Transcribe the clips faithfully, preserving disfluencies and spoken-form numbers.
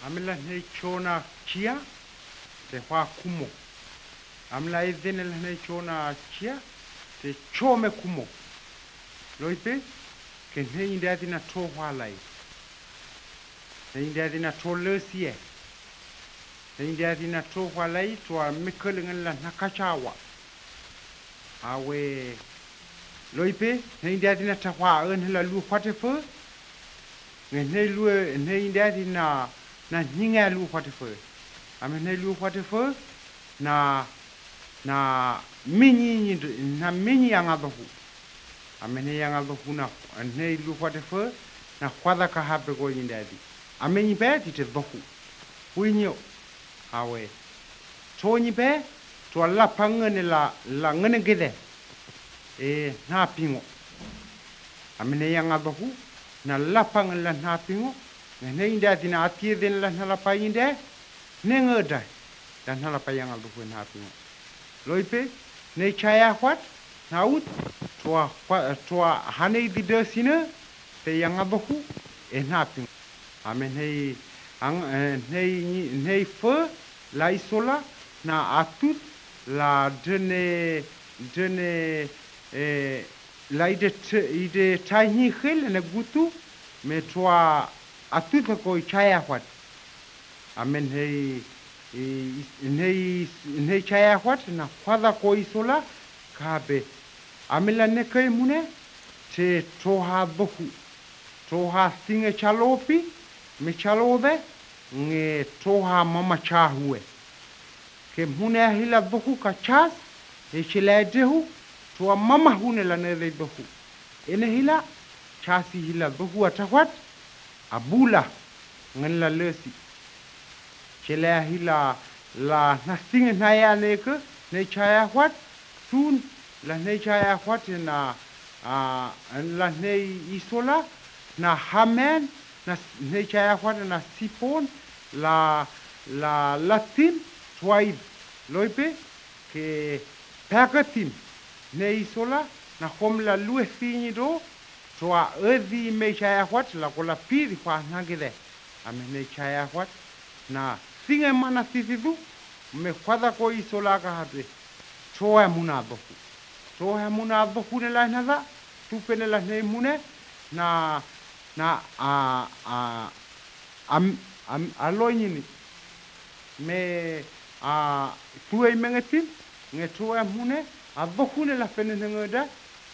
އަމިއްލަ ނެތް ޗޯނާ ޗިޔާ ތެ ފާ ކުމޯ. އަމިއްލަ އެއް ދެނެލަ ނެތް ޗޯނާ ޗިޔާ ތެ ޗޯމެ ކުމޯ. ލޯތްބޭ، ކެ ނެތް އިނދެ އަދި ނަ ޓޯ ފާ ލައި. ނެތް އިނދެ އަދި ނަ ޓޯ ލައި ސިޔެ. ނެތް އިނދެ އަދި ނަ ޓޯ ފާ ލައި ޓޯ މެކަލި ނެލަ ނަ ކަޗާވާ. އާވެ، ލޯތްބޭ، ނެތް އިނދެ އަދި ނަ ޓަފާ އަން ހެލަ ލު ފަޓެފަ. ނެ ނެތް ލު، ނެތް އިނދެ އަދި ނަ، ނަ ނިނގާ ލު ފަޓެފަ. އަމެ ނެތް ލު ފަޓެފަ. ނަ، ނަ މިނި، ނަ މިނި އަނގަ ދޮހު. އަމެ ނެތް އަނގަ ދޮހު ނަ، ނެތް ލު ފަޓެފަ. ނަ ފަދަ ކަހާ ބެގޯ އިނދެ އަދި. އަމެ ނިބޭ ތިޓެ ދޮހު. ހުއިންޏޯ. އާވެ. ޓޯ ނިބޭ، ޓޯ ލަ ޕަނގަނެ ލަ، ލަ ނގަނެ ގެދެ. އޭ، ނާ ޕިނގޯ. އަމެ ނެތް އަނގަ ދޮހު، ނަ ލަ ޕަނގަނެ ލަ ނާ ޕިނގޯ. ނެތް އިނދެ އަދި ނަ އަތިޔެ ދެން ލަ ނަ ލަ ޕައި އިނދެ. ނެތް އަނގަ ޑަ. ލަ ނަ ލަ ޕައި އަނގަ ދޮހު ނާ ޕިނގޯ. ލޯތްބޭ، ނެތް ޗާޔާ ފަޓް، ނަ އުތް، ޓޯ ފަ، ޓޯ ހަނެއް ދި ޑަ ސިނަ، ތެ އަނގަ ދޮހު، އެ ނާ ޕިނގޯ. އަމެ ނެތް އަނ، އެ، ނެތް ނި، ނެތް ފަ، ލަ އިސޮލަ، ނަ އަތު، ލަ ޑެނެ، ޑެނެ، އެ، ލަ އިޑެ ޓ، އިޑެ ޓައި ހި ޚެލް ނެ ގުތު، މެ ޓޯ އަތު ތަ ކޯއި ޗާޔާ ފަޓް. އަމެ ނެތް، އި، ނެތް، ނެތް ޗާޔާ ފަޓް، ނަ ފަދަ ކޯއި ސޮލަ، ކާބެ. އަމިއްލަ ނެކައި މުނެ، ޓެ ޓޯ ހާ ދޮހު. ޓޯ ހާ ސިނގެ ޗަލޯޕި، މެ ޗަލޯދެ، ނގެ ޓޯ ހާ މަމަ ޗާހުވެ. ކެ މުނެ އަހިލަ ދޮހު ކަ ޗާސް، އެ ޗެލައި ޑެހު، ޓޯ މަމަ ހުނެ ލަ ނެދެ ދޮހު. އެނެ ހިލަ، ޗާސި ހިލަ ދޮހު އަ ޓަފަޓް، އަ ބޫލަ، ނގަން ލަ ލަސި. ޗެލައި ހިލަ، ލަ ނަސިނގ ނަޔާ ނޭކަ، ނެތް ޗާޔާ ފަޓް، ސޫން، ލަ ނެތް ޗާޔާ ފަޓް ނަ، އާ، ލަ ނެތް އިސޮލަ، ނަ ހަމޭން، ނަ ނެތް ޗާޔާ ފަޓް ނަ ސިޕޯން، ލަ، ލަ ލަތިން، ޓްވައިލް، ލޯތްބޭ، ކެ ޕެކަތިން، ނެތް އިސޮލަ، ނަ ހޮމް ލަ ލުއެ ފީނި ޑޯ، ޓްވަ އަދި މެތް ޗާޔާ ފަޓް، ލަ ކޮލަ ޕީރި ފާ ނަގެދެ. އަމެ ނެތް ޗާޔާ ފަޓް، ނަ ސިނގެ މަނަ ތިތިދު، މެ ފަދަ ކޯއި ސޮލާ ކަހަބެ. ޓޯއެ މުނާ ދޮފު. ޓޯއެ މުނާ ދޮފު ނެލަ ނަދަ، ތުޕެ ނެލަ ނެތް މުނެ، ނަ، ނަ، އާ، އާ، އަމް، އަމް، އަލޯއިނި. މެ، އާ، ތުއެއް މެން އެތިން، ނެ ޓޯއެ މުނެ، އަ ދޮފު ނެލަ ފެނެ ނެނގަޑަ،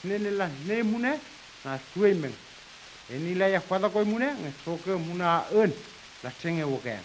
ނެ ނެލަ ނެތް މުނެ، ނަ ތުއެއް މެން. އެ ނިލަޔަ ފަދަ ކޮއި މުނެ، ނެ ޓޯކެ މުނާ އެން، ލަ ޓެނގެ ވޮގެ.